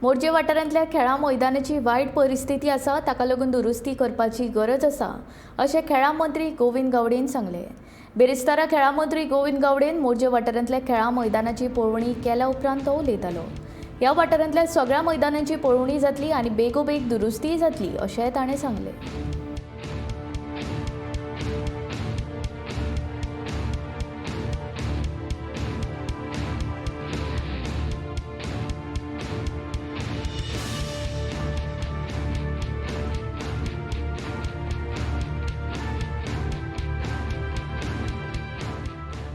मोरजे वाठारांतल्या खेळां मैदानाची वायट परिस्थिती आसा, ताका लागून दुरुस्ती करपाची गरज आसा अशें खेळां मंत्री गोविंद गावडेन सांगलें. बिरेस्तारा खेळां मंत्री गोविंद गावडेन मोरजे वाठारांतल्या खेळां मैदानाची पळोवणी केल्या उपरांत तो उलयतालो. ह्या वाठारांतल्या सगळ्या मैदानांची पळोवणी जातली आनी बेगोबेग दुरुस्तीय जातली अशेंय ताणें सांगलें.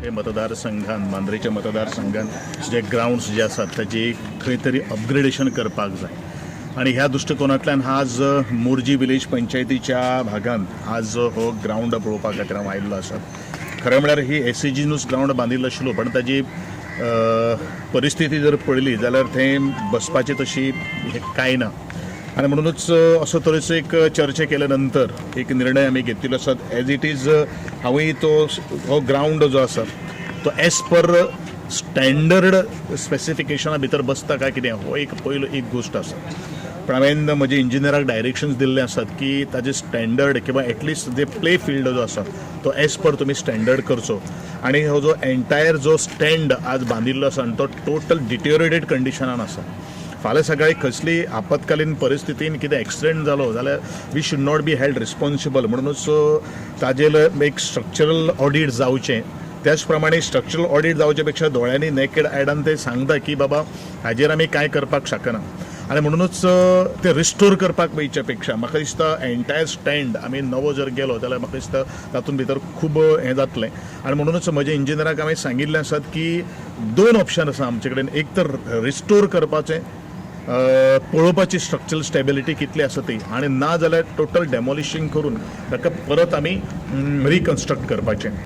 हे मतदारसंघान, मांद्रेच्या मतदारसंघान जे ग्रावंड्स जे आसात ताची खंय तरी अपग्रेडेशन करपाक जाय आनी ह्या दृश्टिकोनांतल्यान आज मोरजी विलेज पंचायतीच्या भागान आज हो ग्रावंड पळोवपा खातीर हांव आयिल्लो आसा. खरें म्हळ्यार ही एसएजीनूच ग्रावंड बांदिल्लो आशिल्लो, पण ताजी परिस्थिती जर पळयली जाल्यार थंय बसपाची तशी हें कांय ना आनी म्हणुनूच असो तरेचो एक चर्चा केल्या नंतर एक निर्णय आमी घेतिल्लो आसा. एज it is हांवूय तो हो ग्रावंड जो आसा तो एज पर स्टँडर्ड स्पेसिफिकेशना भितर बसता काय कितें हो एक पयलो एक गोश्ट आसा. पण हांवें म्हजे इंजिनियराक डायरेक्शन्स दिल्ले आसात की ताजे स्टँडर्ड किंवा एटलिस्ट जे प्ले फिल्ड जो आसा तो एज पर तुमी स्टँडर्ड करचो आनी हो जो एंटायर जो स्टँड आज बांदिल्लो आसा आनी तो टोटल डिटेरिएटेड कंडिशनान आसा. फाल्यां सकाळी कसली आपत्कालीन परिस्थितीन कितें एक्सिडेंट जालो जाल्यार we should not be held responsible. म्हणूनच ताजेर एक स्ट्रक्चरल ऑडीट जावचें. त्याच प्रमाणे स्ट्रक्चरल ऑडीट जावचे पेक्षा दोळ्यांनी नेकेड आयडान ते सांगता की बाबा हाजेर आमी कांय करपाक शकना आनी म्हणुनूच ते रिस्टोर करपाक वयच्या पेक्षा म्हाका दिसता एंटायर स्टँड आमी नवो जर गेलो जाल्यार म्हाका दिसता तातूंत भितर खूब हें जातलें. आनी म्हणुनूच म्हज्या इंजिनियराक हांवें सांगिल्लें आसात की दोन ऑप्शन आसा आमचे कडेन, एक तर रिस्टोर करपाचें, पळोवपाची स्ट्रक्चरल स्टेबिलिटी कितली आसा ती, आनी ना जाल्यार टोटल डेमोलिशींग करून ताका परत आमी रिकन्स्ट्रक्ट करपाचें.